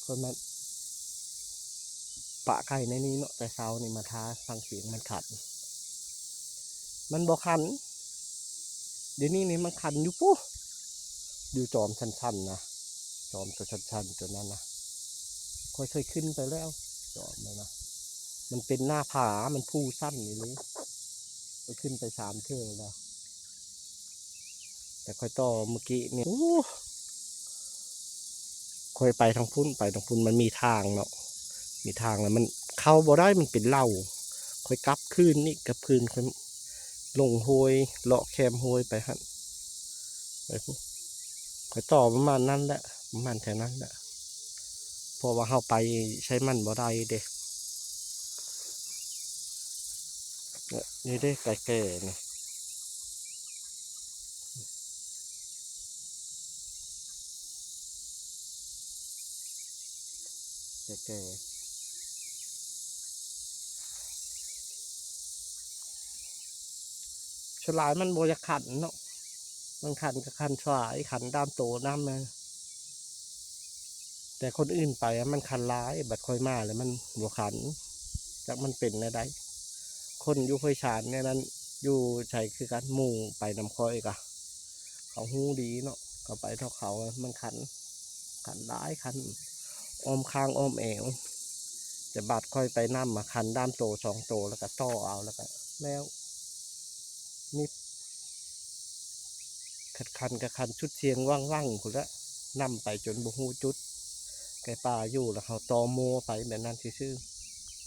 ຂ້ອຍມາປະໄກ່ໃນນີ້ເນາະ ແຕ່ເຊົ້ານີ້ມາຖ້າຟັງສຽງມັນຂັນ ມັນບໍ່ຂັນ. ດຽວນີ້ນີ້ມັນຂັນຢູ່ພຸ້ນ ຢູ່ຈອມຊັນໆນະ ຈອມໂຕຊັນໆໂຕນັ້ນນະ ຂ້ອຍເຄີຍຂຶ້ນໄປແລ້ວ ຈອມນັ້ນນະ ມັນເປັນໜ້າຜາ ມັນພູຊັນອີ່ຫຼີ ຂ້ອຍຂຶ້ນໄປສາມເທື່ອແລ້ວ. ແຕ່ຂ້ອຍຕໍ່ມື້ກີ້ນີ້ ໂອ້ ຂ້ອຍໄປທາງພຸ້ນ ໄປທາງພຸ້ນ ມັນມີທາງເນາະ ມີທາງແລ້ວມັນເຂົ້າບໍ່ໄດ້ ມັນເປັນເຫຼົ່າ ຂ້ອຍກັບຄືນອີກ ກັບຄືນ ຂ້ອຍລົງຫ້ວຍ ເລາະແຄມຫ້ວຍໄປຫັ້ນ ໄປພຸ້ນ ຂ້ອຍຕໍ່ປະມານນັ້ນແຫຼະ ປະມານແຖວນັ້ນແຫຼະ ເພາະວ່າເຮົາໄປໃສ່ມັນບໍ່ໄດ້ເດ້. ນີ້ເດ້ ໄກ່ແກ່ນີ້ ແກ່ໆ ສ່ວນຫຼາຍມັນບໍ່ຢາກຂັນເນາະ ມັນຂັນກໍຂັນສາຍ ຂັນຕາມໂຕນຳ ແຕ່ຄົນອື່ນໄປມັນຂັນຫຼາຍ ບັດຂ້ອຍມາແລ້ວມັນບໍ່ຂັນ ຈັກມັນເປັນແນວໃດ. ຄົນຢູ່ຫ້ວຍຊານແນວນັ້ນ ຢູ່ໃສຄືກັນ ໝູ່ໄປນຳຂ້ອຍກະ ເຂົາຮູ້ດີເນາະ ເຂົາໄປນຳເຂົາ ມັນຂັນ ຂັນຫຼາຍ ຂັນອ້ອມຂ້າງອ້ອມແອວ ແຕ່ບາດຂ້ອຍໄປນຳ ມາຂັນດາມໂຕສອງໂຕ ແລ້ວກະຕໍ່ເອົາ ແລ້ວກະແລ້ວ ມິດ ຂັນ ຂັນກະຂັນສຸດສຽງວັ່ງໆພຸ້ນແຫຼະ ນຳໄປຈົນບໍ່ຮູ້ຈຸດ ໄກ່ປ່າຢູ່ ແລ້ວເຮົາຕໍ່ມົ່ວໄປແບບນັ້ນຊື່ໆ.